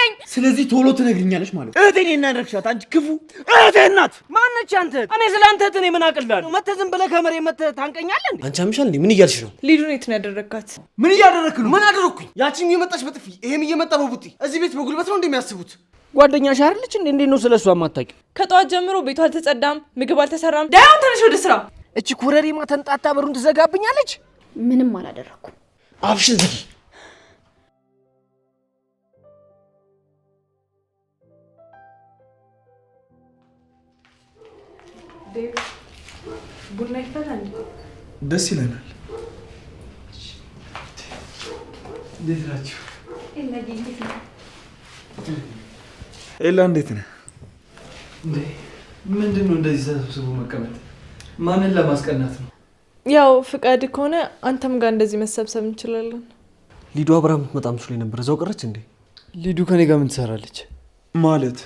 ልቀቀኝ። ስለዚህ ቶሎ ትነግሪኛለሽ ማለት ነው። እህቴን እናደርግሻት አንቺ ክፉ እህቴ ናት። ማነች አንተ? እኔ ስለ አንተ እህት እኔ ምን አቅላለሁ? መተህ ዝም ብለህ ከመሬት መተህ ታንቀኛለህ እንዴ? አንቺ አምሻል እንዴ? ምን እያልሽ ነው? ሊዱን የት ነው ያደረግካት? ምን እያደረክ ነው? ምን አደረኩኝ? ያቺም እየመጣች በጥፊ ይሄም እየመጣ በቡጢ። እዚህ ቤት በጉልበት ነው እንደሚያስቡት። ጓደኛሽ አይደለች እንዴ? እንዴት ነው ስለ እሷ የማታውቂው? ከጠዋት ጀምሮ ቤቱ አልተጸዳም፣ ምግብ አልተሰራም። ዳይሆን ተነሽ ወደ ስራ። እቺ ኮረሪማ ተንጣጣ በሩን ትዘጋብኛለች። ምንም አላደረኩም። አፍሽን ዝጊ። ቡና ይፈላል። ደስ ይለናል። እንዴት ናችሁ? ኤላ እንዴት ነህ? እንዴ ምንድን ነው እንደዚህ ተሰብስቦ መቀመጥ? ማንን ለማስቀናት ነው? ያው ፍቃድ ከሆነ አንተም ጋር እንደዚህ መሰብሰብ እንችላለን። ሊዱ አብራ የምትመጣ መስሎኝ ነበር። እዛው ቀረች እንዴ? ሊዱ ከኔ ጋር ምን ትሰራለች? ማለት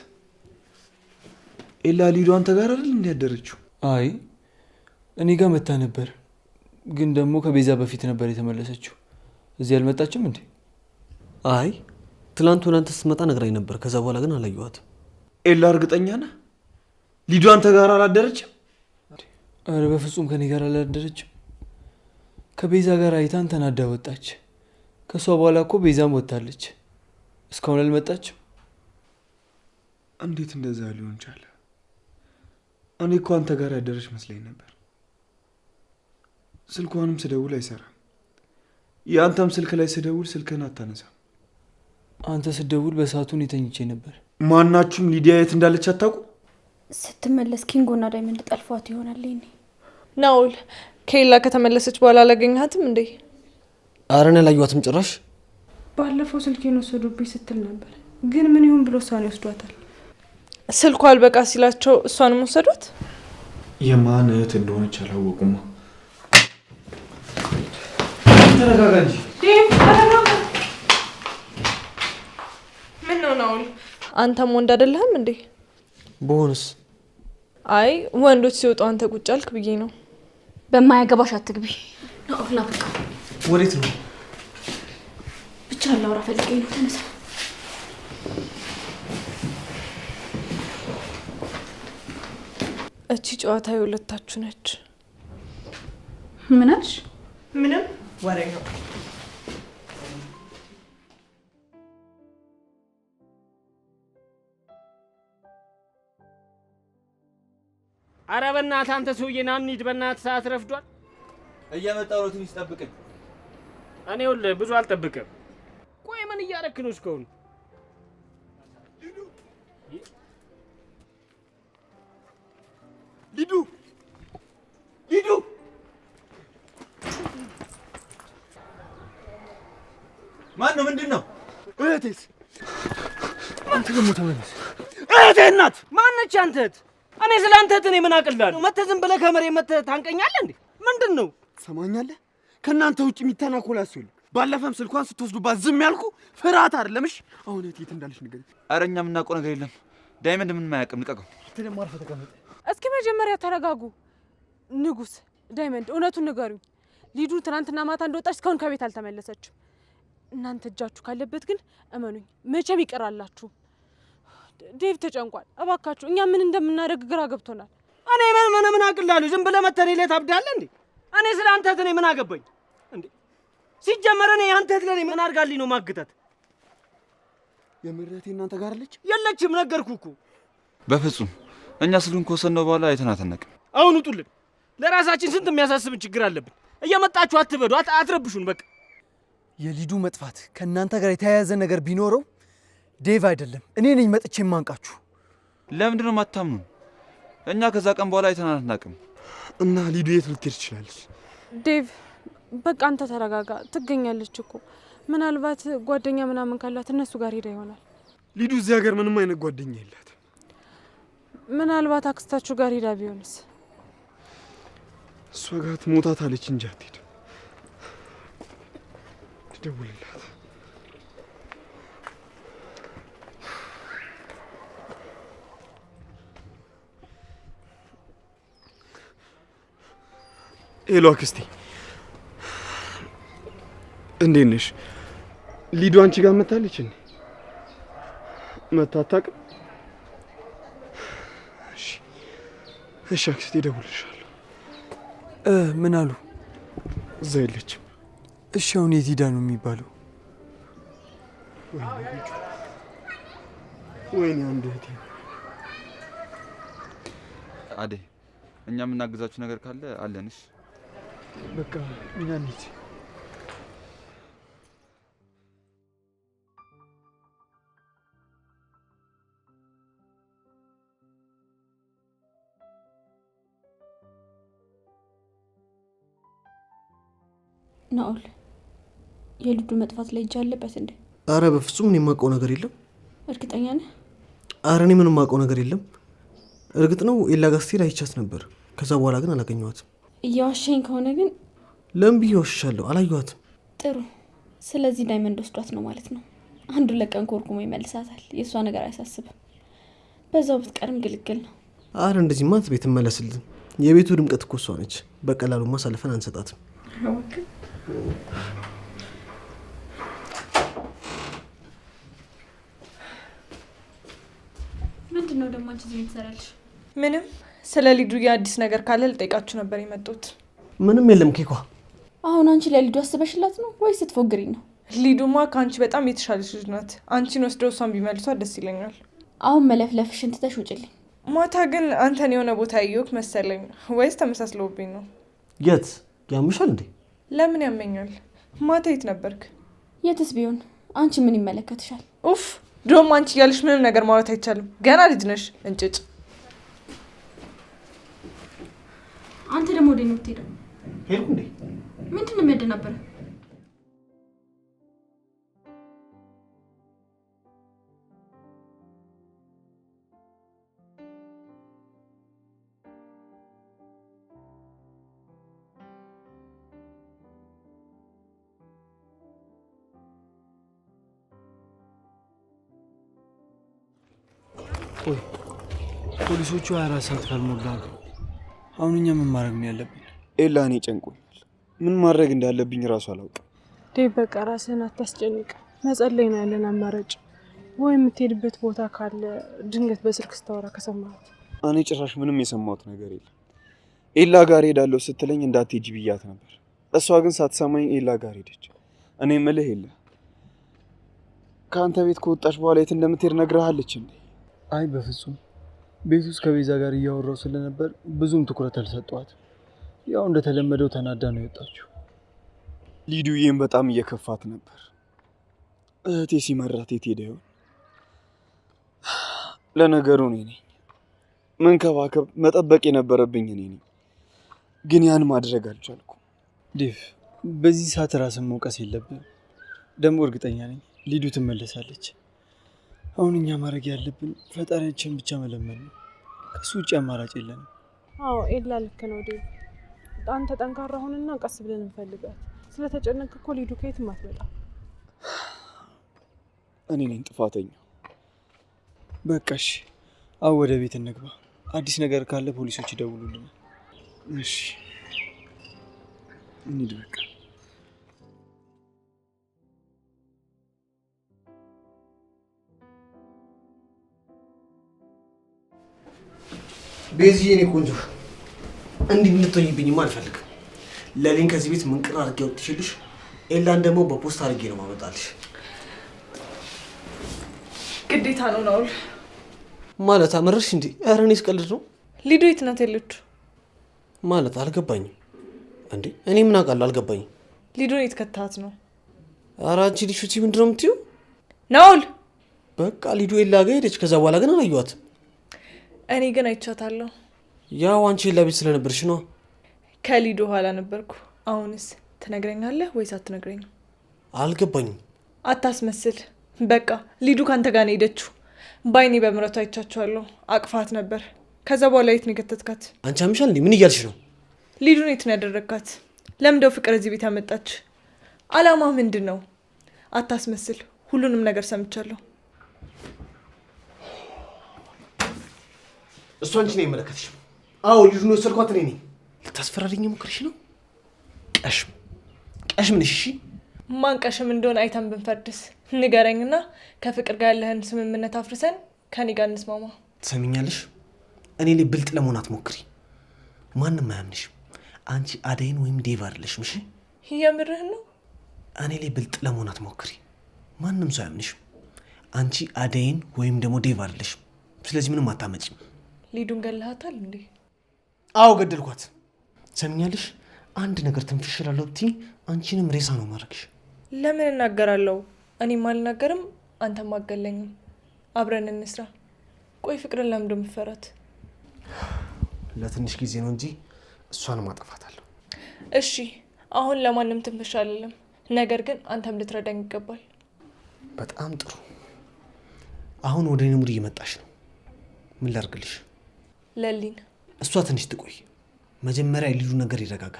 ኤላ ሊዱ አንተ ጋር አይደል እንዴ ያደረችው? አይ እኔ ጋር መታ ነበር፣ ግን ደግሞ ከቤዛ በፊት ነበር የተመለሰችው። እዚህ አልመጣችም እንዴ? አይ ትላንት ወደ አንተ ስትመጣ ነግራኝ ነበር። ከዛ በኋላ ግን አላየኋትም። ኤላ እርግጠኛ ነህ ሊዱ አንተ ጋር አላደረችም? አረ በፍጹም ከኔ ጋር አላደረችም። ከቤዛ ጋር አይታን ተናዳ ወጣች። ከእሷ በኋላ እኮ ቤዛም ወጥታለች። እስካሁን አልመጣችም። እንዴት እንደዛ ሊሆን ቻለ? እኔ እኮ አንተ ጋር ያደረች መስለኝ ነበር። ስልኳንም ስደውል አይሰራም። የአንተም ስልክ ላይ ስደውል ስልክህን አታነሳም። አንተ ስደውል በሰዓቱ እኔ ተኝቼ ነበር። ማናችሁም ሊዲያ የት እንዳለች አታውቁ? ስትመለስ ኪንጎና ዳይመንድ ጠልፏት ይሆናል። ይኔ ናውል ከኤላ ከተመለሰች በኋላ አላገኘሃትም እንዴ? ኧረ እኔ አላየኋትም ጭራሽ። ባለፈው ስልኬን ወሰዱብኝ ስትል ነበር፣ ግን ምን ይሁን ብሎ እሷን ይወስዷታል። ስልኳ አልበቃ ሲላቸው እሷንም ወሰዷት። የማን እህት እንደሆነች አላወቁማ። ተረጋጋ እንጂ። ምን ነው ናውል፣ አንተም ወንድ አይደለህም እንዴ? በሆንስ? አይ ወንዶች ሲወጡ አንተ ቁጭ አልክ ብዬ ነው። በማያገባሽ አትግቢ። ናኦል ና በቃ። ወዴት ነው? ብቻ ላውራ ፈልጌ ነው። ተነሳ። እቺ ጨዋታ የሁለታችሁ ነች። ምን አልሽ? ምንም ወሬ ነው። አረ በእናትህ አንተ ሰውዬ ና እንሂድ። በእናትህ ሰዓት ረፍዷል። እየመጣሁ ነው፣ ትንሽ ጠብቀኝ። እኔ ይኸውልህ ብዙ አልጠብቅም። ቆይ ምን እያደረክ ነው እስካሁን? ሊዱ ሊዱ፣ ማን ነው? ምንድን ነው? እህቴስ? አንተ ደግሞ ተመለስ። እህቴ ናት። ማነች አንተ እህት? እኔ ስለ አንተ እህት እኔ ምን አቅላለሁ? መተህ ዝም ብለህ ከመሬት መተህ ታንቀኛለህ እንዴ? ምንድን ነው? ትሰማኛለህ? ከእናንተ ውጭ የሚተናኮላት ሰው የለም። ባለፈም ስልኳን ስትወስዱባት ዝም ያልኩ ፍርሃት አይደለም። እሺ አሁን እህቴ የት እንዳለች ንገረኝ። ኧረ እኛ የምናውቀው ነገር የለም። ዳይመንድ ምንም አያውቅም። ልቀቀው። አንተ ደግሞ አርፈህ ተቀመጥ። እስኪ መጀመሪያ ተረጋጉ። ንጉስ፣ ዳይመንድ እውነቱን ንገሩኝ። ሊዱ ትናንትና ማታ እንደወጣች እስካሁን ከቤት አልተመለሰችም። እናንተ እጃችሁ ካለበት ግን እመኑኝ መቼም ይቀራላችሁ። ዴቭ ተጨንቋል። እባካችሁ እኛ ምን እንደምናደርግ ግራ ገብቶናል። እኔ ምን ምን ምን አቅላለሁ? ዝም ብለህ መተህ እኔ ላይ ታብዳለህ እንዴ? እኔ ስለ አንተ እህት እኔ ምን አገባኝ እንዴ? ሲጀመር እኔ አንተ እህት ለእኔ ምን አድርጋልኝ ነው ማግታት? የምር እህቴ እናንተ ጋር አለች? የለችም፣ ነገርኩህ እኮ። በፍጹም እኛ ስልኩን ከወሰድነው በኋላ አይተናት አናውቅም። አሁን ውጡልን። ለራሳችን ስንት የሚያሳስብን ችግር አለብን። እየመጣችሁ አትበዱ፣ አትረብሹን። በቃ የሊዱ መጥፋት ከእናንተ ጋር የተያያዘ ነገር ቢኖረው ዴቭ አይደለም እኔ ነኝ መጥቼ የማንቃችሁ። ለምንድን ነው የማታምኑን? እኛ ከዛ ቀን በኋላ አይተናት አናውቅም። እና ሊዱ የት ልትሄድ ትችላለች? ዴቭ በቃ አንተ ተረጋጋ። ትገኛለች እኮ ምናልባት ጓደኛ ምናምን ካላት እነሱ ጋር ሄዳ ይሆናል። ሊዱ እዚህ ሀገር ምንም አይነት ጓደኛ የላትም። ምናልባት አክስታችሁ ጋር ሄዳ ቢሆንስ? እሷ ጋር ትሞታታለች እንጂ አትሄድም። ትደውልላት። Hello አክስቴ፣ እንዴት ነሽ? ሊዱ አንቺ ጋር መታለች እንዴ? መታታቅ። እሺ እሺ፣ አክስቴ እደውልልሻለሁ። ምን አሉ? እዛ የለችም። እሺ አሁን የት ሂዳ ነው የሚባለው? ወይኔ አንድ እህቴ። አዴ እኛ የምናግዛችሁ ነገር ካለ አለንሽ። በቃ እኛ እንሂድ። ናኦል የልዱ መጥፋት ላይ እጅ አለበት እንዴ? አረ በፍጹም እኔ የማውቀው ነገር የለም። እርግጠኛ ነህ? አረ እኔ ምንም የማውቀው ነገር የለም። እርግጥ ነው ኤላ ጋር ስትሄድ አይቻት ነበር። ከዛ በኋላ ግን አላገኘኋትም። እየዋሸኝ ከሆነ ግን ለምን ብዬ ዋሽሻለሁ? አላየኋትም። ጥሩ። ስለዚህ ዳይመንድ ወስዷት ነው ማለት ነው። አንዱ ለቀን ኮርኩሞ ይመልሳታል። የእሷ ነገር አያሳስብም። በዛው ብትቀርም ግልግል ነው። አረ እንደዚህማ ቤት መለስልን። የቤቱ ድምቀት እኮ እሷ ነች። በቀላሉማ አሳልፈን አንሰጣትም። ምንድን ነው ደግሞ አንቺ እዚህ ምን ትሰሪያለሽ? ምንም። ስለ ሊዱ የአዲስ ነገር ካለ ልጠይቃችሁ ነበር የመጡት። ምንም የለም ኬኳ። አሁን አንቺ ለሊዱ አስበሽላት ነው ወይስ ስትፎግሪኝ ነው? ሊዱማ ከአንቺ በጣም የተሻለች ልጅ ናት። አንቺን ወስደው እሷን ቢመልሷት ደስ ይለኛል። አሁን መለፍለፍሽን ትተሽ ውጭልኝ። ማታ ግን አንተን የሆነ ቦታ ያየሁት መሰለኝ፣ ወይስ ተመሳስለውብኝ ነው? የት ያምሻል እንዴ? ለምን ያመኛል? ማታ የት ነበርክ? የትስ ቢሆን አንቺ ምን ይመለከትሻል? ኡፍ ድሮም አንቺ እያለሽ ምንም ነገር ማውራት አይቻልም። ገና ልጅ ነሽ። እንጭጭ። አንተ ደግሞ ወደ ነው የምትሄደው? ሄድኩ እንዴ? ምንድን ነው የሚያደናበረ? ቆይ ፖሊሶቹ 24 ሰዓት ካልሞላ አሉ። አሁን እኛ ምን ማድረግ ነው ያለብን? ኤላ እኔ ጨንቆኛል። ምን ማድረግ እንዳለብኝ እራሱ አላውቅም። ዴቭ በቃ ራስህን አታስጨንቅ። መጸለይ ነው ያለን አማራጭ። ወይ የምትሄድበት ቦታ ካለ ድንገት በስልክ ስታወራ ከሰማሁት። እኔ ጭራሽ ምንም የሰማሁት ነገር የለም። ኤላ ጋር ሄዳለሁ ስትለኝ እንዳትሄጂ ብያት ነበር። እሷ ግን ሳትሰማኝ ኤላ ጋር ሄደች። እኔ ምልህ ኤላ ከአንተ ቤት ከወጣች በኋላ የት እንደምትሄድ ነግረሃለች እንዴ? አይ በፍጹም ቤት ውስጥ ከቤዛ ጋር እያወራው ስለነበር ብዙም ትኩረት አልሰጠኋትም። ያው እንደተለመደው ተናዳ ነው የወጣችው። ሊዱዬም በጣም እየከፋት ነበር። እህቴ ሲመራት የት ሄደ ይሆን? ለነገሩ እኔ ነኝ መንከባከብ መጠበቅ የነበረብኝ እኔ ነኝ፣ ግን ያን ማድረግ አልቻልኩም። ዴቭ በዚህ ሰዓት ራስን መውቀስ የለብህም። ደግሞ እርግጠኛ ነኝ ሊዱ ትመለሳለች። አሁን እኛ ማድረግ ያለብን ፈጣሪያችን ብቻ መለመን ነው። ከሱ ውጭ አማራጭ የለንም። አዎ ኤላ ልክ ነው ዴቭ። አንተ ጠንካራ ሁንና ቀስ ብለን እንፈልጋት። ስለተጨነቅ እኮ ሊዱ ከየትም አትመጣም። እኔ ነኝ ጥፋተኛው። በቃ እሺ፣ አሁን ወደ ቤት እንግባ። አዲስ ነገር ካለ ፖሊሶች ይደውሉልናል። እሺ እንሂድ በቃ። ቤዝዬ የኔ ቆንጆ እንዲህ እንድትሆኝብኝማ አልፈልግም። ለሊን ከዚህ ቤት ምንቅር አድርጌ አውጥቼልሽ ኤላን ደግሞ በፖስት አድርጌ ነው ማመጣልሽ። ግዴታ ነው ናውል። ማለት አመረርሽ እንዴ? ኧረ እኔ ስቀልድ ነው። ሊዱ የት ናት ያለችው? ማለት አልገባኝም። እንዴ እኔ ምን አውቃለሁ? አልገባኝም። ሊዱን የት ከተሃት ነው? ኧረ አንቺ ልጅ ፍቺ ምንድን ነው የምትይው? ናውል በቃ ሊዱ ኤላ ጋር ሄደች። ከዛ በኋላ ግን አላየኋትም። እኔ ግን አይቻታለሁ። ያው አንቺ ኤላ ቤት ስለነበርሽ ነው። ከሊዱ ኋላ ነበርኩ። አሁንስ ትነግረኛለህ ወይስ አትነግረኝም? አልገባኝም። አታስመስል። በቃ ሊዱ ካንተ ጋር ነው የሄደችው። ባይኔ በምረቱ አይቻቸዋለሁ። አቅፋት ነበር። ከዛ በኋላ የት ነው የከተትካት? አንቺ አምሻል እንዴ? ምን እያልሽ ነው? ሊዱን የት ነው ያደረግካት? ለምደው ፍቅር እዚህ ቤት ያመጣች? አላማ ምንድን ነው? አታስመስል። ሁሉንም ነገር ሰምቻለሁ። እሷ አንቺን አይመለከትሽም። አዎ ሊዱን የወሰድኳት እኔ ነኝ። ልታስፈራሪኝ ሞክርሽ ነው? ቀሽም ቀሽም ነሽ። እሺ ማን ቀሽም እንደሆነ አይተን ብንፈርድስ? ንገረኝና ከፍቅር ጋር ያለህን ስምምነት አፍርሰን ከኔ ጋር እንስማማ። ትሰሚኛለሽ? እኔ ላይ ብልጥ ለመሆን አትሞክሪ። ማንም አያምንሽም። አንቺ አደይን ወይም ዴቭ አይደለሽም። እሺ? የምርህን ነው? እኔ ላይ ብልጥ ለመሆን አትሞክሪ። ማንም ሰው አያምንሽም። አንቺ አደይን ወይም ደግሞ ዴቭ አይደለሽም። ስለዚህ ምንም አታመጪም። ሊዱን ገለሃታል እንዴ? አዎ ገደልኳት። ትሰሚኛለሽ? አንድ ነገር ትንፍሽ እላለሁ ብትይ አንቺንም ሬሳ ነው ማድረግሽ። ለምን እናገራለሁ? እኔም አልናገርም፣ አንተም አገለኝም። አብረን እንስራ። ቆይ ፍቅርን ለምንድን ነው የምትፈራት? ለትንሽ ጊዜ ነው እንጂ እሷንም አጠፋታለሁ። እሺ አሁን ለማንም ትንፍሽ አልልም። ነገር ግን አንተም ልትረዳኝ ይገባል። በጣም ጥሩ። አሁን ወደ እኔ mood እየመጣሽ ነው። ምን ላድርግልሽ? ለሊን እሷ ትንሽ ትቆይ። መጀመሪያ የልጁ ነገር ይረጋጋ።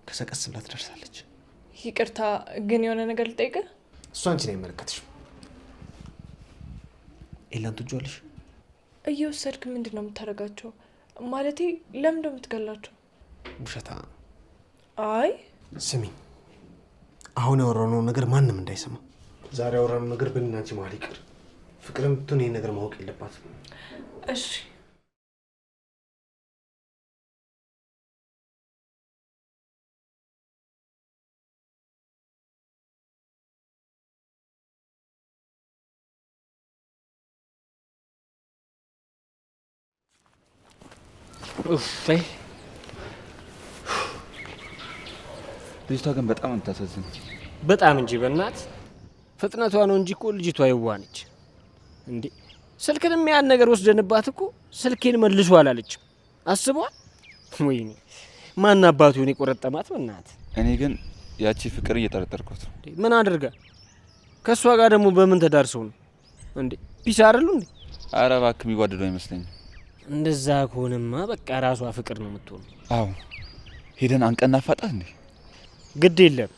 ከሰቀስ ብላ ትደርሳለች። ይቅርታ ግን የሆነ ነገር ልጠይቅህ። እሷ አንቺን አይመለከትሽም። ኤላን ትወጂዋለሽ? እየወሰድክ ምንድን ነው የምታደርጋቸው? ማለቴ ለምን ነው የምትገላቸው? ውሸታ። አይ ስሚኝ፣ አሁን ያወራነው ነገር ማንም እንዳይሰማ። ዛሬ ያወራነው ነገር በእኔና አንቺ መሀል ይቅር። ፍቅርም ብትሆን ይሄን ነገር ማወቅ የለባትም። እሺ እፎይ። ልጅቷ ግን በጣም የምታሳዝን። በጣም እንጂ በእናት ፍጥነቷ ነው እንጂ እኮ ልጅቷ የዋነች እንዴ። ስልክንም ያን ነገር ወስደንባት እኮ ስልኬን መልሶ አላለችም። አስበዋል? ወይኔ ማን አባቱ ይሆን የቆረጠማት? በእናት እኔ ግን ያቺ ፍቅር እየጠረጠርኩት። ምን አድርጋ ከእሷ ጋር ደግሞ በምን ተዳርሰው ነው እንዴ? ፒስ አይደሉ እንዴ? ኧረ እባክህ የሚዋደዱ አይመስለኝም። እንደዛ ከሆነማ በቃ ራሷ ፍቅር ነው የምትሆነው። አዎ ሄደን አንቀና ፋጣት እንዴ? ግድ የለም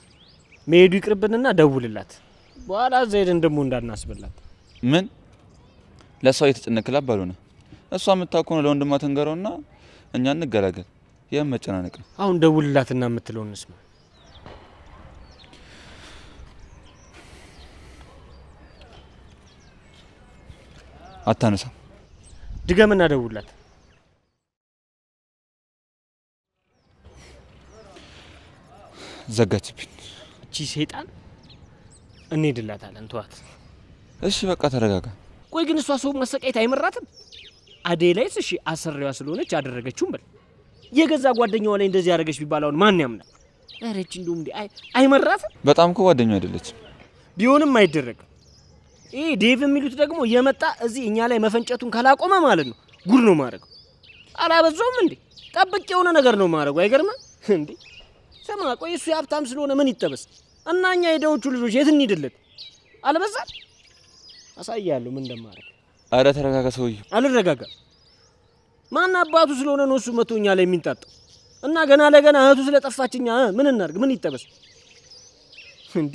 መሄዱ ይቅርብንና ደውልላት። በኋላ እዛ ሄደን ደግሞ እንዳናስበላት። ምን ለእሷ እየተጨነክላት ባልሆነ እሷ የምታውቀው ነው። ለወንድሟ ትንገረውና እኛ እንገላገል። ይህም መጨናነቅ ነው። አሁን ደውልላትና የምትለውን እንስማ። አታነሳም። ድገምና ደውልላት። ዘጋችብኝ። እቺ ሰይጣን እንሄድላታለን። ተዋት። እሺ በቃ ተረጋጋ። ቆይ ግን እሷ ሰው ማሰቃየት አይመራትም? አደይ ላይስ እሺ አሰሪዋ ስለሆነች አደረገችውም በል። የገዛ ጓደኛዋ ላይ እንደዚህ ያደረገች ቢባል አሁን ማን ያምናል? ኧረ እቺ እንደውም እንዴ አይመራትም? በጣም እኮ ጓደኛዋ አይደለችም። ቢሆንም አይደረግም። ይሄ ዴቭ የሚሉት ደግሞ የመጣ እዚህ እኛ ላይ መፈንጨቱን ካላቆመ ማለት ነው ጉድ ነው ማድረገው። አላበዛውም እንዴ? ጠብቅ የሆነ ነገር ነው ማድረጉ። አይገርምም እንዴ? ስማ ቆይ እሱ የሀብታም ስለሆነ ምን ይጠበስ እና እኛ የደዎቹ ልጆች የት እንሂድለት? አልበዛም? አሳያለሁ ምን እንደማደርግ። አረ ተረጋጋ ሰውዬው። አልረጋጋም። ማን አባቱ ስለሆነ ነው እሱ መቶ እኛ ላይ የሚንጣጣው? እና ገና ለገና እህቱ ስለጠፋች እኛ ምን እናድርግ? ምን ይጠበስ እንዴ?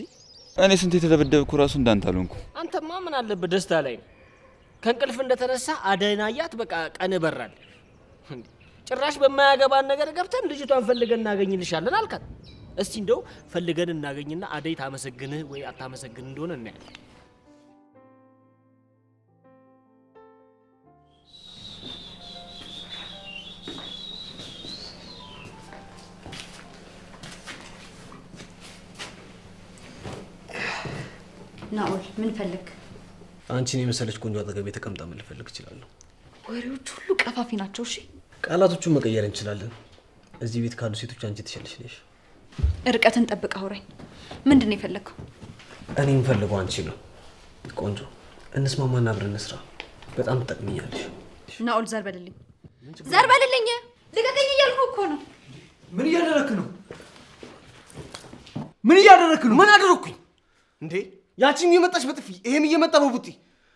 እኔ ስንት የተደበደብኩ ራሱ እንዳንተ አልሆንኩም። አንተማ ምን አለበት ደስታ ላይ ነው። ከእንቅልፍ እንደተነሳ አደናያት በቃ ቀን በራል። ጭራሽ በማያገባን ነገር ገብተን ልጅቷን ፈልገን እናገኝልሻለን አልካት። እስቲ እንደው ፈልገን እናገኝና አደይ ታመሰግንህ ወይ አታመሰግን እንደሆነ እናያለን። ናኦል ምን ፈልግ? አንቺን የመሰለች ቆንጆ አጠገቤ ተቀምጣ ምን ልፈልግ እችላለሁ? ወሬዎች ሁሉ ቀፋፊ ናቸው። እሺ ቃላቶቹን መቀየር እንችላለን። እዚህ ቤት ካሉ ሴቶች አንቺ የተሻለሽ ነሽ። ርቀትን ጠብቅ አውራኝ። ምንድን ነው የፈለግከው? እኔ የምፈልገው አንቺ ነው። ቆንጆ እንስማማና አብረን እንስራ። በጣም ትጠቅሚኛለሽ። ናኦል ዘር በልልኝ፣ ዘር በልልኝ፣ ልቀቀኝ እያልኩ እኮ ነው። ምን እያደረክ ነው? ምን እያደረክ ነው? ምን አደረኩኝ እንዴ? ያቺም እየመጣች በጥፊ ይሄም እየመጣ በቡጢ።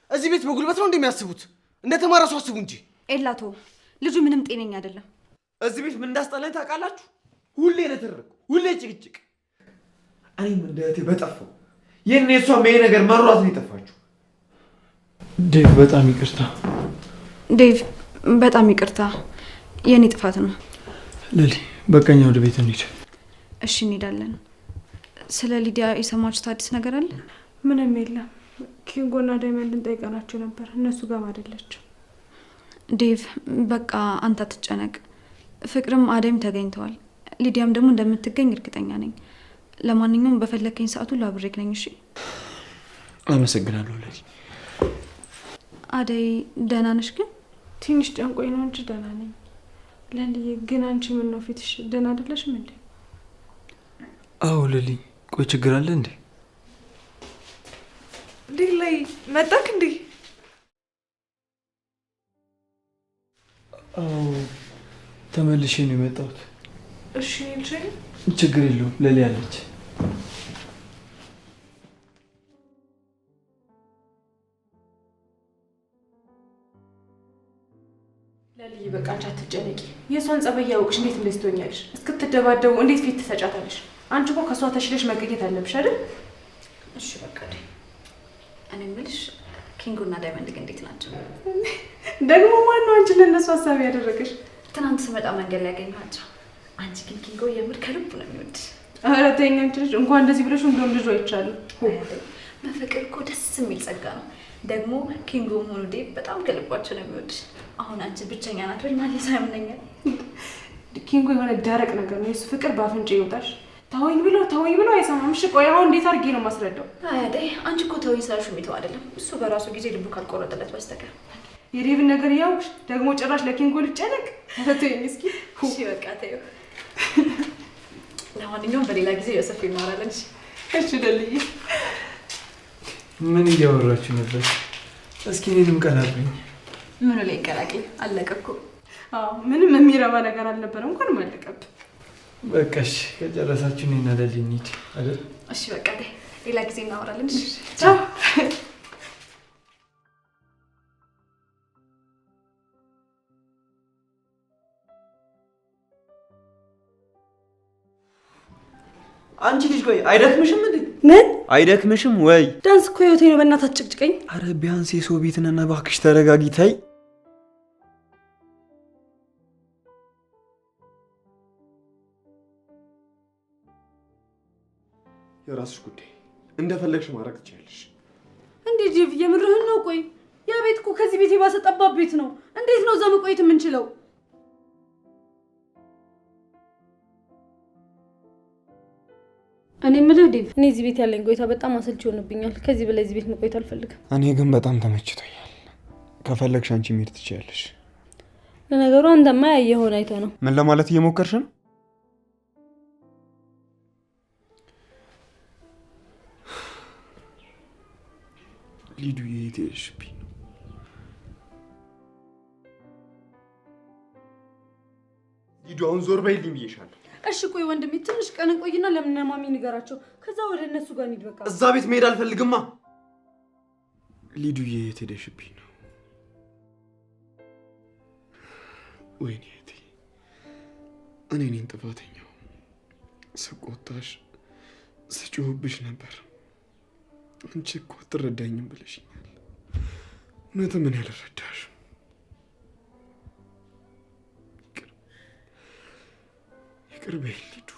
እዚህ ቤት በጉልበት ነው እንደሚያስቡት? እንደ ተማረ ሰው አስቡ እንጂ። ኤላቶ ልጁ ምንም ጤነኛ አይደለም። እዚህ ቤት ምን እንዳስጠላኝ ታውቃላችሁ? ሁሌ ንትርክ፣ ሁሌ ጭቅጭቅ። እኔም እንደ እህቴ በጠፋው ይህን የእሷም ይሄ ነገር መሯት ነው የጠፋችሁ። ዴቭ በጣም ይቅርታ። ዴቭ በጣም ይቅርታ፣ የኔ ጥፋት ነው። ለሊ በቃ እኛ ወደ ቤት እንሂድ። እሺ እንሄዳለን። ስለ ሊዲያ የሰማችሁት አዲስ ነገር አለ? ምንም የለም። ኪንጎና ዳይመንድን ጠይቀናቸው ነበር፣ እነሱ ጋርም አይደለችም። ዴቭ በቃ አንተ አትጨነቅ። ፍቅርም አደይም ተገኝተዋል። ሊዲያም ደግሞ እንደምትገኝ እርግጠኛ ነኝ። ለማንኛውም በፈለግከኝ ሰዓት ሁሉ አብሬክ ነኝ። እሺ? አመሰግናለሁ ለሊ። አደይ ደህና ነሽ ግን? ትንሽ ጨንቆኝ ነው እንጂ ደህና ነኝ። ለልዬ ግን አንቺ ምን ነው ፊትሽ ደህና አይደለሽም እንዴ? አዎ ለሊ። ቆይ ችግር አለ እንዴ? ላይ መጣክ እንዴ? አዎ ተመልሼ ነው የመጣሁት። እሺ ልሸኝ? ችግር የለውም ለሊ አለች። ለልዬ በቃ አንቺ አትጨነቂ። የእሷን ጸባይ እያወቅሽ እንዴት እንደዚህ ትሆኛለሽ? እስክትደባደቡ እንዴት ፊት ትሰጫታለሽ? አንቺ እኮ ከእሷ ተሽለሽ መገኘት አለብሽ አይደል? እሺ በቃ እኔ የምልሽ ኪንጎና ዳይመንድ ግን እንዴት ናቸው? ደግሞ ማነው አንቺን ለእነሱ ሀሳብ ያደረገሽ? ትናንት ስመጣ መንገድ ላይ ያገኘኋቸው። አንቺ ግን ኪንጎ የምር ከልቡ ነው የሚወድሽ። ኧረ ተይኝ አንቺ ልጅ፣ እንኳን እንደዚህ ብለሽ እንደውም ልጁ አይቻልም። መፈቅር እኮ ደስ የሚል ጸጋ ነው። ደግሞ ኪንጎም ሆኑ ዴቭ በጣም ከልባቸው ነው የሚወድሽ። አሁን አንቺ ብቸኛ ናት ብል ማን ሰው ያምነኛል? ኪንጎ የሆነ ደረቅ ነገር ነው። የሱ ፍቅር በአፍንጫ ይወጣሽ። ተወኝ ብሎ ተወኝ ብሎ አይሰማም። እሺ ቆይ አሁን እንዴት አድርጌ ነው የማስረዳው? አይ አደይ፣ አንቺ እኮ ተወኝ ስላልሽው የሚተው አይደለም እሱ በራሱ ጊዜ ልቡ ካልቆረጠለት በስተቀር። የዴቭን ነገር እያወቅሽ ደግሞ ጭራሽ ለኪንጎ ልጨነቅ? ኧረ ተይኝ እስኪ። እሺ በቃ ተይው። ለማንኛውም በሌላ ጊዜ ዮሴፍ እናወራለን። እሺ እሺ ደልዬ። ምን እያወራችሁ ነበር? እስኪ እኔንም ቀላቅሉኝ። ምኑ ላይ ይቀላቅል? አለቀ እኮ። አዎ ምንም የሚረባ ነገር አልነበረም። እንኳንም አለቀብን። በቃ እሺ፣ ከጨረሳችሁ እኔና ለሊ እንሂድ አይደል? እሺ በቃ ተይ፣ ሌላ ጊዜ እናወራለን። እሺ ቻው። አንቺ ልጅ ቆይ አይደክምሽም እንዴ? ምን አይደክምሽም ወይ? ዳንስ እኮ ህይወቴ ነው። በእናትህ አትጨቅጭቀኝ። አረ ቢያንስ የሰው ቤት ነን። እባክሽ ተረጋጊ። ተይ። የራስሽ ጉዳይ፣ እንደፈለግሽ ማድረግ ትችያለሽ። እንዴ ዴቭ፣ የምርህን ነው? ቆይ ያ ቤት እኮ ከዚህ ቤት የባሰ ጠባብ ቤት ነው። እንዴት ነው እዛ መቆየት የምንችለው? እኔ የምልህ ዴቭ፣ እኔ እዚህ ቤት ያለኝ ቆይታ በጣም አሰልቺ ሆኖብኛል። ከዚህ በላይ እዚህ ቤት መቆየት አልፈልግም። እኔ ግን በጣም ተመችቶኛል። ከፈለግሽ አንቺ መሄድ ትችያለሽ። ለነገሩ አንተማ ያየኸውን አይተህ ነው። ምን ለማለት እየሞከርሽ ነው? ሊዱ የት ሄድሽብኝ ነው? ሊዱ አሁን ዞር በይልኝ ብዬሻለሁ። እሺ ቆይ ወንድሜ ትንሽ ቀን እንቆይና ለምን ማሚ ንገራቸው፣ ከዛ ወደ እነሱ ጋር እንሂድ። በቃ እዛ ቤት መሄድ አልፈልግማ። ሊዱ የት ሄደሽብኝ ነው? ወይኔ እህቴ፣ እኔ ነኝ ጥፋተኛው። ስቆጣሽ ስጮህብሽ ነበር። አንቺ እኮ አትረዳኝም ብለሽኛል። እውነትም እኔ አልረዳሽም። ይቅር በይኝ ሊዱ።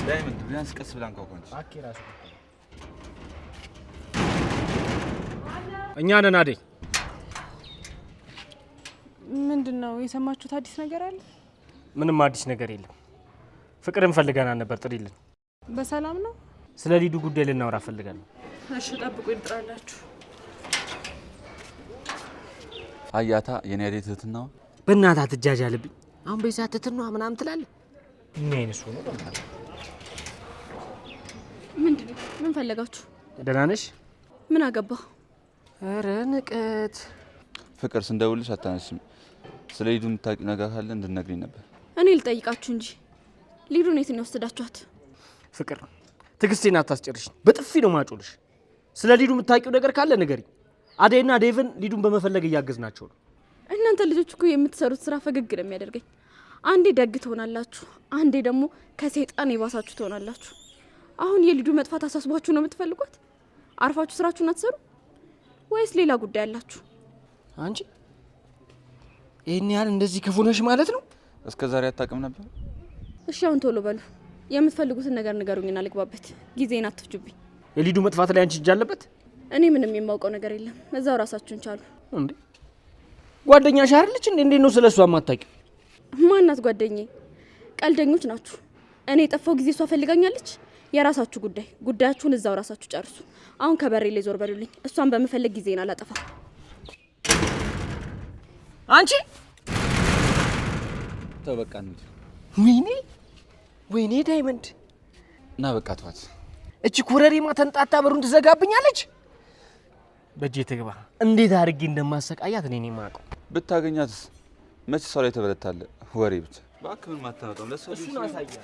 ዳይመንድ ቢያንስ ቀስ ብላ አንኳኳ እንጂ። እኛ ነን አደይ። ምንድን ነው የሰማችሁት አዲስ ነገር አለ? ምንም አዲስ ነገር የለም። ፍቅርን ፈልገናል ነበር፣ ጥሪልን። በሰላም ነው? ስለ ሊዱ ጉዳይ ልናወራ ፈልጋለሁ። እሺ ጠብቁ፣ ይጥራላችሁ። አያታ የኔ አደይ ትህትናዋ በእናትህ አትጃጃልብኝ። አሁን በዚህ ሰዓት ትህትናዋ ምናምን ትላለህ። ምን አይነት ሰው ነው? በእናትህ ምንድን ነው? ምን ፈለጋችሁ? ደህና ነሽ? ምን አገባ? ኧረ ንቀት። ፍቅር ስንደውልሽ አታነሽም። ስለ ሊዱ የምታውቂው ነገር ካለ እንድትነግሪኝ ነበር። እኔ ልጠይቃችሁ እንጂ ሊዱን የት ነው የወሰዳችኋት? ፍቅር ትዕግስቴን አታስጨርሽኝ። በጥፊ ነው ማጮልሽ። ስለ ሊዱ የምታውቂው ነገር ካለ ንገሪኝ። አደይና ዴቭን ሊዱን በመፈለግ እያገዝናቸው ነው። እናንተ ልጆች እኮ የምትሰሩት ስራ ፈገግ ነው የሚያደርገኝ። አንዴ ደግ ትሆናላችሁ፣ አንዴ ደግሞ ከሰይጣን የባሳችሁ ትሆናላችሁ። አሁን የሊዱ መጥፋት አሳስቧችሁ ነው የምትፈልጓት? አርፋችሁ ስራችሁን አትሰሩ ወይስ ሌላ ጉዳይ አላችሁ? አንቺ ይሄን ያህል እንደዚህ ክፉ ነሽ ማለት ነው? እስከ ዛሬ አታውቅም ነበር? እሺ አሁን ቶሎ በሉ፣ የምትፈልጉትን ነገር ንገሩኝና ልግባበት። ጊዜን አትፍጁብኝ። የሊዱ መጥፋት ላይ አንቺ እጅ አለበት? እኔ ምንም የማውቀው ነገር የለም። እዛው ራሳችሁን ቻሉ። እንዴ ጓደኛሽ አይደለች እንዴ? እንዴት ነው ስለሷ የማታውቂው? ማናት ጓደኛዬ? ቀልደኞች ናችሁ። እኔ የጠፋው ጊዜ እሷ ፈልጋኛለች። የራሳችሁ ጉዳይ፣ ጉዳያችሁን እዛው ራሳችሁ ጨርሱ። አሁን ከበሬ ላይ ዞር በሉልኝ። እሷን በመፈለግ ጊዜን አላጠፋም። አንቺ ተው በቃ እንሂድ። ወይኔ ወይኔ ዳይመንድ እና በቃ ተዋት። እቺ ኮረሪማ ተንጣጣ በሩን ትዘጋብኛለች። በእጄ ትግባ። እንዴት አድርጌ እንደማሰቃያት እኔ ነኝ የማውቀው። ብታገኛትስ መች እሷ ላይ ተበለታለህ። ወሬ ብቻ እባክህ። ምን ማታመጣው ለእሷ እሱን አሳያለሁ።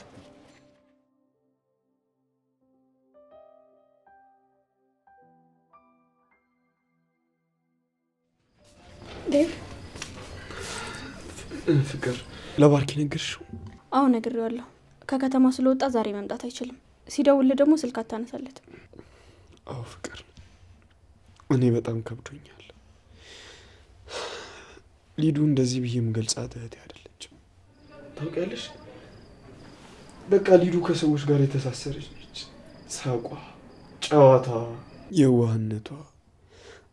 ዴቭ ፍቅር ለባርኪ ነገርሽው? አዎ ነግሬዋለሁ። ከከተማ ስለወጣ ዛሬ መምጣት አይችልም። ሲደውል ደግሞ ስልክ አታነሳለትም። አዎ ፍቅር፣ እኔ በጣም ከብዶኛል። ሊዱ እንደዚህ ብዬ የምገልጻት እህቴ አይደለችም። ታውቂያለሽ፣ በቃ ሊዱ ከሰዎች ጋር የተሳሰረች ነች። ሳቋ፣ ጨዋታዋ፣ የዋህነቷ፣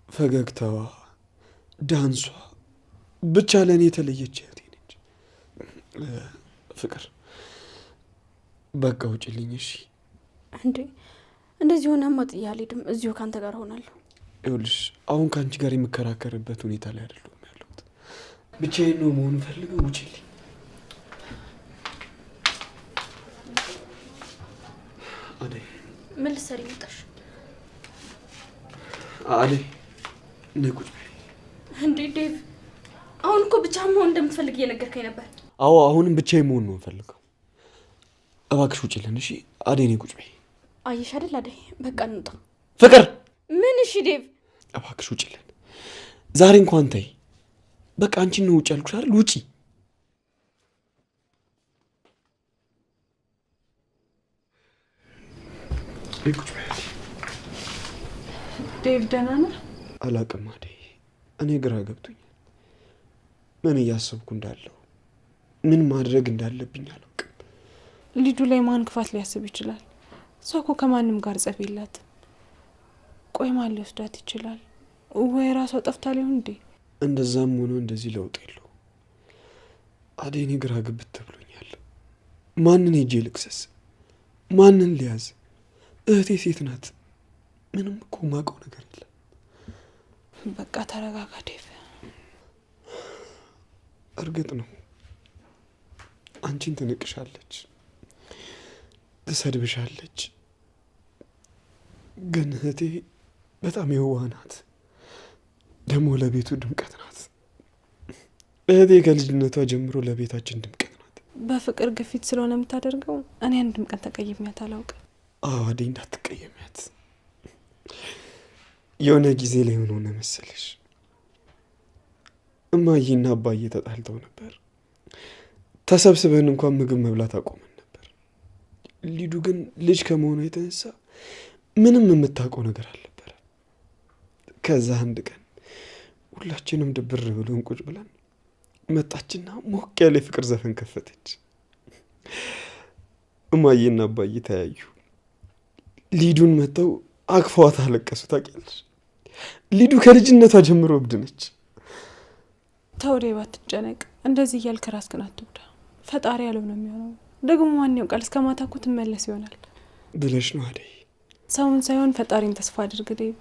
ፈገግታዋ፣ ዳንሷ ብቻ ለእኔ የተለየች እህቴ ነች። ፍቅር በቃ ውጭልኝ። እሺ እንዴ እንደዚህ ሆነማ ጥዬ አልሄድም። እዚሁ ከአንተ ጋር ሆናለሁ። ይኸውልሽ አሁን ከአንቺ ጋር የምከራከርበት ሁኔታ ላይ አይደለሁም ያለሁት። ብቻዬን ነው መሆን ፈልገው። ውጭልኝ። አደይ ምን ልትሰሪ መጣሽ? አደይ ነይ ቁጭ በይ። እንዴ ዴቭ አሁን እኮ ብቻህን መሆን እንደምትፈልግ እየነገርከኝ ነበር። አዎ አሁንም ብቻዬን መሆን ነው የምፈልገው። እባክሽ ውጭልን። እሺ አደይ ነይ ቁጭ በይ። አየሽ አይደል አደይ፣ በቃ እንውጣ። ፍቅር ምን? እሺ ዴቭ እባክሽ ውጭልን። ዛሬ እንኳን ተይ። በቃ አንቺን ነው ውጭ ያልኩሽ አይደል? ውጪ። ቁጭ በይ። ዴቭ ደህና ነህ? አላቅም አደይ፣ እኔ ግራ ገብቶኛል። ምን እያሰብኩ እንዳለው ምን ማድረግ እንዳለብኝ አላውቅም። ሊዱ ላይ ማን ክፋት ሊያስብ ይችላል? እሷ እኮ ከማንም ጋር ጸብ የላትም። ቆይ ማን ሊወስዳት ይችላል? ወይ ራሷ ጠፍታ ሊሆን እንዴ? እንደዛም ሆኖ እንደዚህ ለውጥ የለውም አደይ። እኔ ግራ ግብት ብሎኛል። ማንን ሄጄ ልክሰስ? ማንን ሊያዝ? እህቴ ሴት ናት። ምንም እኮ ማውቀው ነገር የለም። በቃ ተረጋጋ ዴቭ። እርግጥ ነው አንቺን ትንቅሻለች፣ ትሰድብሻለች። ግን እህቴ በጣም የዋህ ናት። ደግሞ ለቤቱ ድምቀት ናት። እህቴ ከልጅነቷ ጀምሮ ለቤታችን ድምቀት ናት። በፍቅር ግፊት ስለሆነ የምታደርገው እኔ አንድም ቀን ተቀይሜያት አላውቅም። አዎ አደይ እንዳትቀየሚያት። የሆነ ጊዜ ላይ ምን ሆነ መሰለሽ፣ እማዬና አባዬ ተጣልተው ነበር። ተሰብስበን እንኳን ምግብ መብላት አቆመን ነበር። ሊዱ ግን ልጅ ከመሆኗ የተነሳ ምንም የምታውቀው ነገር አልነበረ። ከዛ አንድ ቀን ሁላችንም ድብር ብሎን ቁጭ ብለን መጣችና ሞቅ ያለ የፍቅር ዘፈን ከፈተች። እማዬና አባዬ ተያዩ። ሊዱን መጥተው አቅፈዋት አለቀሱ። ታውቂያለሽ፣ ሊዱ ከልጅነቷ ጀምሮ እብድ ነች። ተው ዴቭ አትጨነቅ። እንደዚህ እያልክ ራስህን አትጉዳ። ፈጣሪ ያለው ነው የሚሆነው። ደግሞ ማን ያውቃል፣ እስከ ማታ እኮ ትመለስ ይሆናል ብለሽ ነው አደይ? ሰውን ሳይሆን ፈጣሪን ተስፋ አድርግ ዴቭ።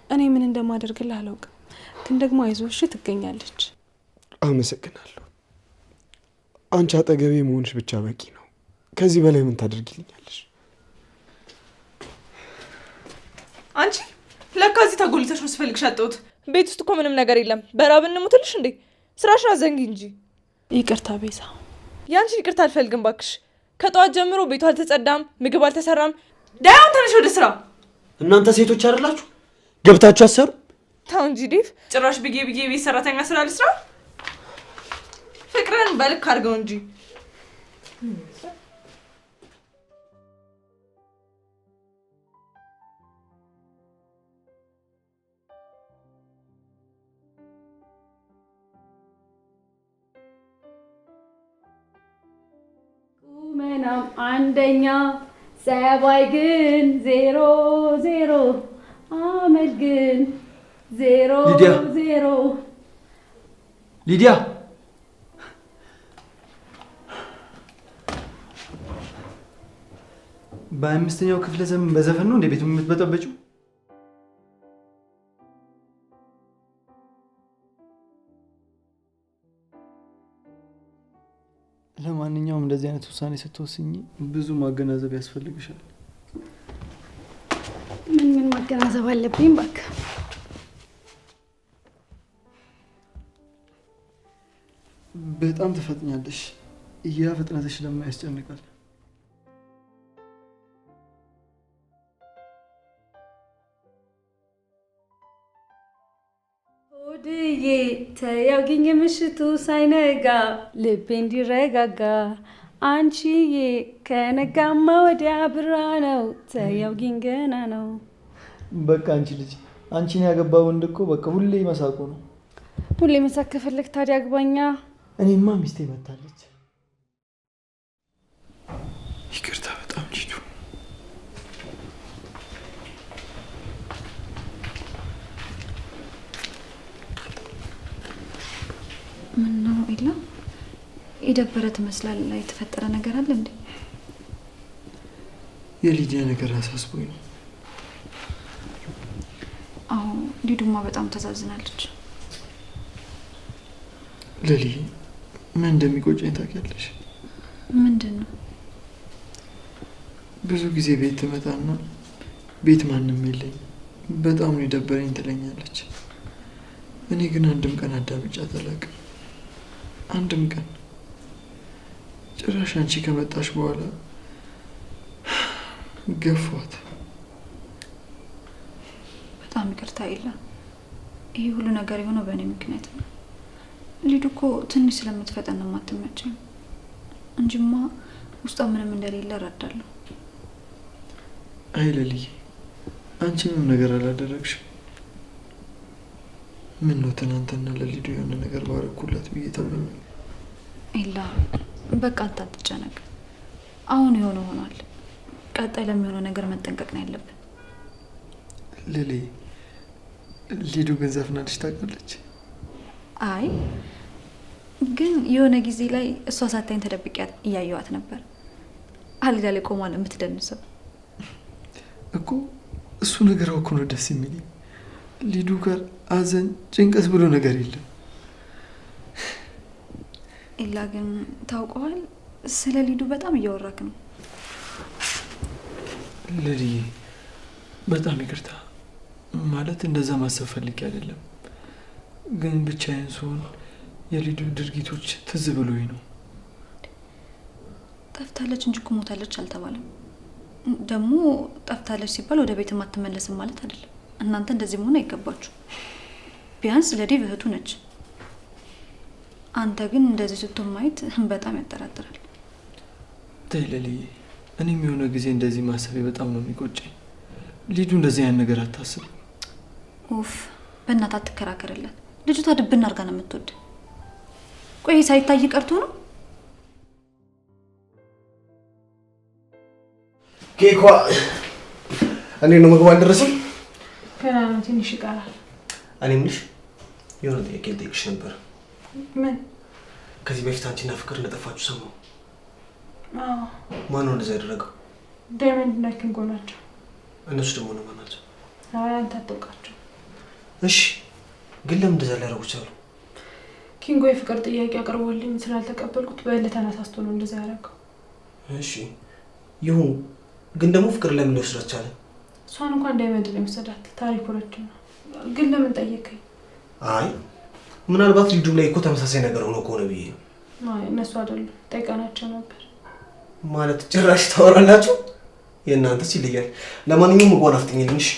እኔ ምን እንደማደርግልህ አላውቅም፣ ግን ደግሞ አይዞህ እሺ፣ ትገኛለች። አመሰግናለሁ። አንቺ አጠገቤ መሆንሽ ብቻ በቂ ነው። ከዚህ በላይ ምን ታደርጊልኛለሽ? አንቺ ለካ እዚህ ተጎልተሽ ነው ስፈልግሽ አጣሁት። ቤት ውስጥ እኮ ምንም ነገር የለም። በራብ እንሙትልሽ እንዴ? ስራሽን አዘንጊ እንጂ። ይቅርታ ቤዛ። ያንቺን ይቅርታ አልፈልግም ባክሽ። ከጠዋት ጀምሮ ቤቱ አልተጸዳም፣ ምግብ አልተሰራም። ዳይሆን ተነሽ ወደ ስራ። እናንተ ሴቶች አይደላችሁ ገብታችሁ አሰሩ? ተው እንጂ ዴቭ፣ ጭራሽ ብዬ ብዬ ቤት ሰራተኛ ስራ ልስራ? ፍቅርን በልክ አድርገው እንጂ። ቁመናም አንደኛ፣ ጸባይ ግን ዜሮ ዜሮ፣ አመል ግን ዜሮ ሊዲያ! ዜሮ። ሊዲያ፣ በአምስተኛው ክፍለ ዘመን በዘፈን ነው እንደ ቤቱ የምትበጠበጭው? ለማንኛውም እንደዚህ አይነት ውሳኔ ስትወስኝ ብዙ ማገናዘብ ያስፈልግሻል። ምን ምን ማገናዘብ አለብኝ እባክህ? በጣም ትፈጥኛለሽ። ያ ፍጥነትሽ ደግሞ ያስጨንቃል። ሆድዬ ተያውጊኝ ምሽቱ ሳይነጋ ልቤ እንዲረጋጋ፣ አንቺዬ ከነጋማ ወዲያ ብራ ነው፣ ተያውጊኝ ገና ነው። በቃ አንቺ ልጅ፣ አንቺን ያገባ ወንድ እኮ በቃ ሁሌ መሳቁ ነው። ሁሌ መሳቅ ከፈለግ ታዲያ አግባኛ። እኔማ ሚስቴ መታለች። ይቅርታ በጣም ሊዱ። ምን ነው ኤላ፣ የደበረ ትመስላለህ። የተፈጠረ ነገር አለ እንዴ? የሊዲያ ነገር አሳስቦኝ ነው። አዎ፣ ሊዱማ በጣም ተዛዝናለች። ለሊ፣ ምን እንደሚቆጨኝ ታውቂያለሽ? ምንድን ነው? ብዙ ጊዜ ቤት ትመጣና ቤት ማንም የለኝ፣ በጣም ነው የደበረኝ ትለኛለች። እኔ ግን አንድም ቀን አዳምጫት አላውቅም። አንድም ቀን። ጭራሽ አንቺ ከመጣሽ በኋላ ገፏት። በጣም ይቅርታ ኤላ፣ ይሄ ሁሉ ነገር የሆነው በእኔ ምክንያት ነው። ሊዱ እኮ ትንሽ ስለምትፈጠን ነው የማትመቸኝ እንጂማ ውስጧ ምንም እንደሌለ እረዳለሁ። አይ ለልዬ፣ አንቺ ምንም ነገር አላደረግሽም። ምን ነው ትናንትና ለሊዱ የሆነ ነገር ባረኩላት ብዬ ተመኘሁ። ኤላ በቃ አንተ አትጨነቅ። አሁን የሆነ ሆኗል። ቀጣይ ለሚሆነው ነገር መጠንቀቅ ነው ያለብን። ልሌ፣ ሊዱ ግን ዘፍናለች ታውቃለች? አይ፣ ግን የሆነ ጊዜ ላይ እሷ ሳታይን ተደብቂያት እያየዋት ነበር። አልጋ ላይ ቆማ ነው የምትደንሰው። እኮ እሱ ነገር እኮ ነው ደስ የሚለኝ። ሊዱ ጋር አዘን፣ ጭንቀት ብሎ ነገር የለም። ኤላ ግን ታውቀዋል፣ ስለ ሊዱ በጣም እያወራክ ነው። ልልዬ፣ በጣም ይቅርታ። ማለት እንደዛ ማሰብ ፈልጌ አይደለም፣ ግን ብቻዬን ስሆን የሊዱ ድርጊቶች ትዝ ብሎኝ ነው። ጠፍታለች እንጂ እኮ ሞታለች አልተባለም። ደግሞ ጠፍታለች ሲባል ወደ ቤትም አትመለስም ማለት አይደለም። እናንተ እንደዚህ መሆን አይገባችሁ። ቢያንስ ለዴቭ እህቱ ነች። አንተ ግን እንደዚህ ስትሆን ማየት በጣም ያጠራጥራል። ተይ ለልዬ፣ እኔም የሆነ ጊዜ እንደዚህ ማሰቤ በጣም ነው የሚቆጨኝ። ሊዱ እንደዚህ አይነት ነገር አታስብም። ኡፍ፣ በእናትህ አትከራከርላት። ልጅቷ ድብን አድርጋ ነው የምትወድ። ቆይ ሳይታይ ቀርቶ ነው? ኬኳ እንዴት ነው? ምግቡ አልደረሰም? ገና ነው፣ ትንሽ ይቀራል። እኔ የምልሽ የሆነ ጥያቄ ልጠይቅሽ ነበር። ምን? ከዚህ በፊት አንቺና ፍቅር እንደጠፋችሁ ሰማሁ። አዎ። ማን ነው እንደዛ ያደረገው? ዳይመንድ እና ኪንጎ ናቸው። እነሱ ደግሞ እነማን ናቸው? አይ፣ አንተ አታውቃቸው። እሺ፣ ግን ለምን እንደዛ ሊያደርጉ ቻሉ? ኪንጎ የፍቅር ጥያቄ አቅርቦልኝ ስላልተቀበልኩት በእልህ ተነሳስቶ ነው እንደዛ ያደረገው። እሺ ይሁን፣ ግን ደግሞ ፍቅር ለምን ሊወስዳት ቻለ? እሷን እንኳን ዳይመንድ ነው የወሰዳት። ታሪኩ ረጅም ነው። ግን ለምን ጠየከኝ? አይ፣ ምናልባት ሊዱም ላይ እኮ ተመሳሳይ ነገር ሆኖ ከሆነ ብዬ ነው። አይ፣ እነሱ አይደሉም፣ ጠይቀናቸው ነበር። ማለት ጭራሽ ታወራላችሁ? የእናንተስ ይለያል። ለማንኛውም ምግቧን አፍጥኝልኝ እሺ?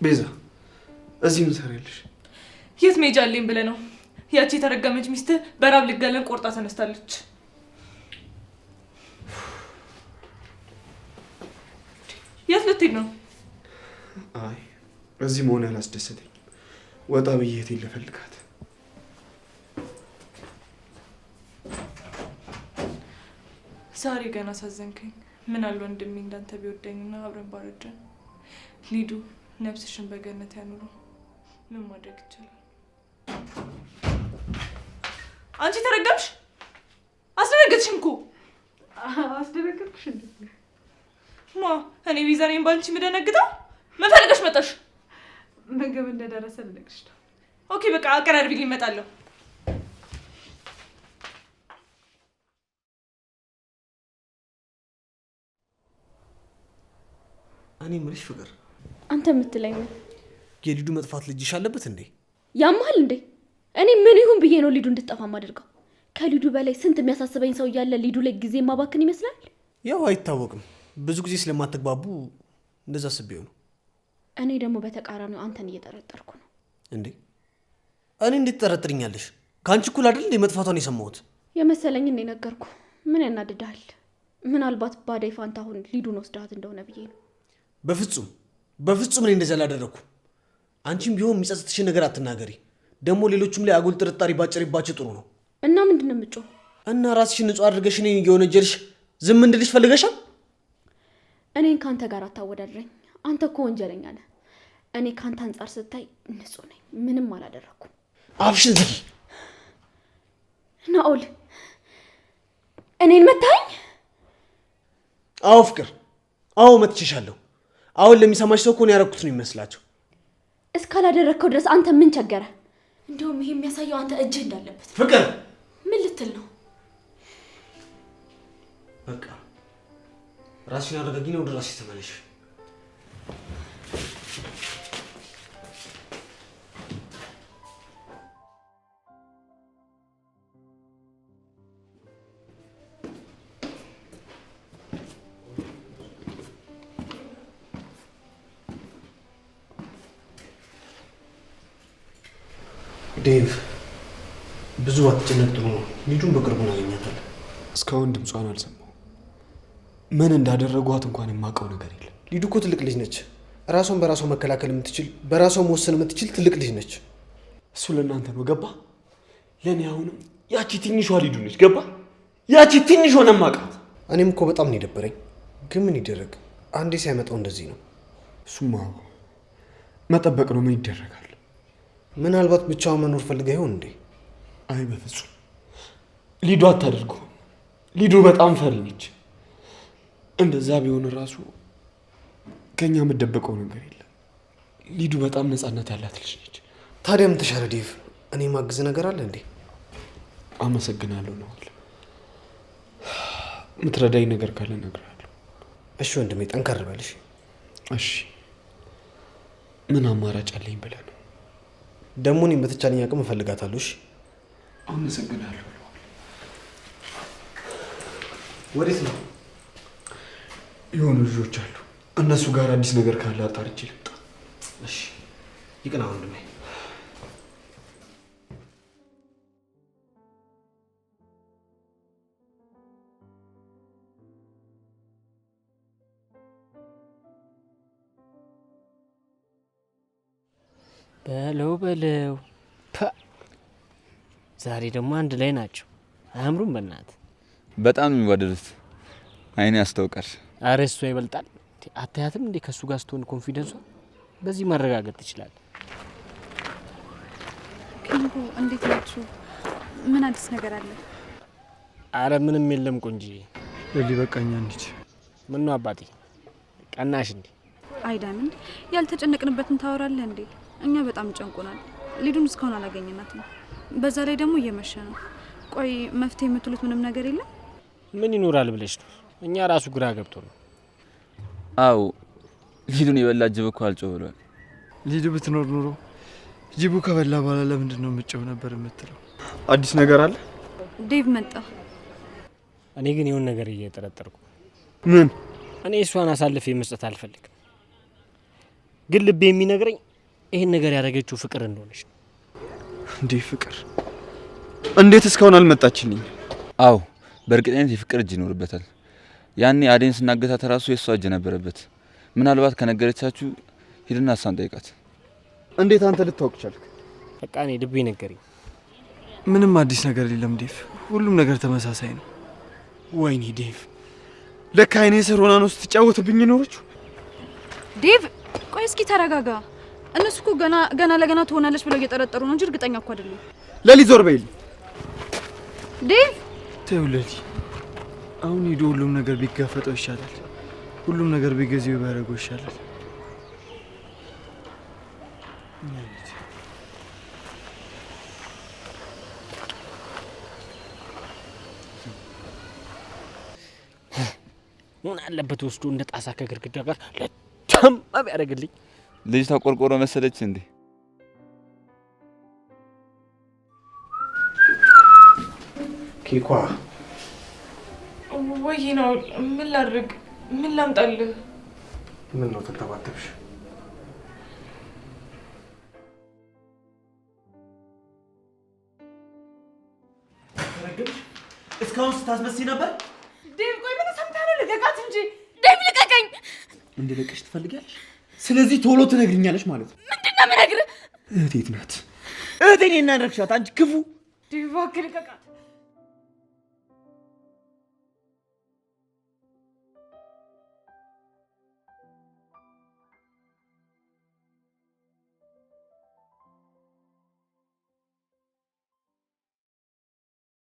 ቤዛ፣ እዚህ ምን ትሰሪያለሽ? የት መሄጃ አለኝ ብለህ ነው? ያቺ የተረገመች ሚስትህ በራብ ልገለን ቆርጣ ተነስታለች። የት ልትሄድ ነው? አይ እዚህ መሆን ያላስደሰተኝ ወጣ ብዬ እህቴን ልፈልጋት። ዛሬ ገና አሳዘንከኝ። ምን አለ ወንድሜ እንዳንተ ቢወደኝና አብረን ባረጀን። ሊዱ ነፍስሽን በገነት ያኑሩ። ምን ማድረግ ይቻላል? አንቺ ተረገምሽ፣ አስደነገጥሽኝ እኮ። አስደነገጥኩሽ እንዴ? ማ እኔ ቤዛ ነኝ ባንቺ የምደነግጠው? ምን ፈልገሽ መጣሽ? ምግብ እንደደረሰ ልነግርሽ ነው። Okay በቃ አቀራርቢልኝ፣ እመጣለሁ። እኔ የምልሽ ፍቅር፣ አንተ የምትለኝ ምን? የሊዱ መጥፋት ልጅሽ አለበት እንዴ? ያማል እንዴ? እኔ ምን ይሁን ብዬ ነው ሊዱ እንድትጠፋ ማደርገው? ከሊዱ በላይ ስንት የሚያሳስበኝ ሰው እያለ ሊዱ ላይ ጊዜ ማባክን ይመስላል? ያው አይታወቅም፣ ብዙ ጊዜ ስለማትግባቡ እንደዛ አስቤው ነው። እኔ ደግሞ በተቃራኒው አንተን እየጠረጠርኩ ነው። እንዴ እኔ እንዴት ትጠረጥርኛለሽ? ከአንቺ እኩል አይደል እንዴ መጥፋቷን የሰማሁት? የመሰለኝን ነው የነገርኩ። ምን ያናድድሃል? ምናልባት ባደይ ፋንታሁን ሊዱን ወስዳት እንደሆነ ብዬ ነው። በፍጹም በፍጹም እኔ እንደዚያ አላደረኩም። አንቺም ቢሆን የሚጸጽትሽን ነገር አትናገሪ። ደግሞ ሌሎቹም ላይ አጉል ጥርጣሬ ባጨሪባቸው ጥሩ ነው። እና ምንድን ነው የምጮህ? እና ራስሽን ንጹህ አድርገሽ እኔን እየወነጀልሽ ዝም እንድልሽ ፈልገሻል? እኔን ከአንተ ጋር አታወዳድረኝ። አንተ እኮ ወንጀለኛ ነህ። እኔ ከአንተ አንጻር ስታይ ንጹህ ነኝ፣ ምንም አላደረኩም። አፍሽን ዝጊ። ናኦል እኔን መታኝ? አዎ ፍቅር፣ አዎ መትቼሻለሁ። አሁን ለሚሰማሽ ሰው እኮ ነው ያደረኩት ነው የሚመስላቸው። እስካላደረግከው ድረስ አንተ ምን ቸገረ? እንደውም ይሄ የሚያሳየው አንተ እጅህ እንዳለበት። ፍቅር ምን ልትል ነው? በቃ ራስሽን አረጋጊና ወደ ራስሽ ተመለሽ። ዴቭ ብዙ አትጨነቅ፣ ጥሩ ነው። ልጁን በቅርቡ እናገኛታለን። እስካሁን ድምጿን አልሰማሁም። ምን እንዳደረጓት እንኳን የማውቀው ነገር የለም። ሊዱ እኮ ትልቅ ልጅ ነች። ራሷን በራሷ መከላከል የምትችል በራሷ መወሰን የምትችል ትልቅ ልጅ ነች። እሱ ለእናንተ ነው፣ ገባ? ለእኔ አሁንም ያቺ ትንሿ ሊዱ ነች፣ ገባ? ያቺ ትንሿ ነው የማውቃት። እኔም እኮ በጣም ነው የደበረኝ፣ ግን ምን ይደረግ፣ አንዴ ሳይመጣው እንደዚህ ነው። እሱማ መጠበቅ ነው፣ ምን ይደረጋል? ምናልባት ብቻዋን መኖር ፈልጋ ይሆን እንዴ? አይ በፍጹም ሊዱ አታደርገውም። ሊዱ በጣም ፈሪ ነች። እንደዛ ቢሆን ራሱ ከኛ የምደበቀው ነገር የለም። ሊዱ በጣም ነፃነት ያላት ልጅ ነች። ታዲያ ምን ተሻለ ዴቭ? እኔ ማግዝ ነገር አለ እንዴ? አመሰግናለሁ ናኦል። የምትረዳኝ ነገር ካለ እነግርሃለሁ። እሺ ወንድሜ፣ ጠንከር በል እሺ። እሺ ምን አማራጭ አለኝ ብለህ ነው? ደግሞ እኔም በተቻለኝ አቅም እፈልጋታለሁ። እሺ አመሰግናለሁ። ወዴት ነው? የሆኑ ልጆች አሉ፣ እነሱ ጋር አዲስ ነገር ካለ አጣርቼ ልምጣ። እሺ ይቅና ወንድሜ። በለው በለው፣ ዛሬ ደግሞ አንድ ላይ ናቸው። አያምሩም? በእናትህ በጣም ነው የሚዋደዱት። አይኔ ያስታውቃል። አረ እሷ ይበልጣል። አታያትም እንዴ ከእሱ ጋር ስትሆን confidence ሷ? በዚህ ማረጋገጥ ትችላለህ። ኪንጎ እንዴት ናችሁ? ምን አዲስ ነገር አለ? አረ ምንም የለም ቆንጆ። ለሊ በቃኛ እንሂድ። ምን ነው አባቴ ቀናሽ እንዴ? አይ ዳይመንድ፣ ያልተጨነቅንበትን ታወራለህ እንዴ? እኛ በጣም ጨንቆናል። ሊዱን እስካሁን አላገኘናትም። በዛ ላይ ደግሞ እየመሸ ነው። ቆይ መፍትሄ የምትሉት ምንም ነገር የለም? ምን ይኖራል ብለሽ ነው? እኛ ራሱ ግራ ገብቶ ነው። አዎ ሊዱን የበላ ጅብ እኮ አልጮህ ብሏል። ሊዱ ብትኖር ኑሮ ጅቡ ከበላ በኋላ ለምንድን ነው የምጮህ ነበር የምትለው? አዲስ ነገር አለ? ዴቭ መጣ። እኔ ግን የሆነ ነገር እየጠረጠርኩ። ምን? እኔ እሷን አሳልፌ መስጠት አልፈልግም፣ ግን ልቤ የሚነግረኝ ይሄን ነገር ያደረገችው ፍቅር እንደሆነች ነው። እንዴ ፍቅር እንዴት እስካሁን አልመጣችልኝ? አዎ በእርግጠኝነት የፍቅር እጅ ይኖርበታል። ያኔ አዴን ስናገታት ራሱ የእሷ እጅ ነበረበት። ምናልባት ከነገረቻችሁ ሂድና እሷን ጠይቃት። እንዴት አንተ ልታውቅ ቻልክ? በቃ እኔ ልቤ ነገረኝ። ምንም አዲስ ነገር የለም ዴቭ፣ ሁሉም ነገር ተመሳሳይ ነው። ወይኔ ዴቭ፣ ለካ አይኔ ስር ሆና ነው ስትጫወትብኝ የኖረችው። ዴቭ ቆይ እስኪ ተረጋጋ። እነሱ እኮ ገና ገና ለገና ትሆናለች ብለው እየጠረጠሩ ነው እንጂ እርግጠኛ እኮ አይደሉም። ለሊ ዞር በይልኝ። ዴቭ ተይው ለሊ፣ አሁን ሂዶ ሁሉም ነገር ቢጋፈጠው ይሻላል። ሁሉም ነገር በጊዜው ቢያደርገው ይሻላል። ምን አለበት ወስዶ እንደ ጣሳ ከግድግዳ ጋር ለተም ቢያደርግልኝ። ልጅቷ ቆርቆሮ መሰለች እንዴ? ኬኳ ወይ ነው። ምን ላድርግ? ምን ላምጣልህ? ምን ነው ተንተባተብሽ? እስካሁን ስታስመስይ ነበር። ዴቭ ቆይ ምን ሰምተህ ነው? ልቀቃት እንጂ ዴቭ ልቀቀኝ። እንድለቅሽ ትፈልጊያለሽ? ስለዚህ ቶሎ ትነግሪኛለሽ ማለት ነው። ምንድን ነው የምነግርህ? እህቴ የት ናት? እህቴን እናደርግሻት አንቺ ክፉ። ዴቭ እባክህ ልቀቃት።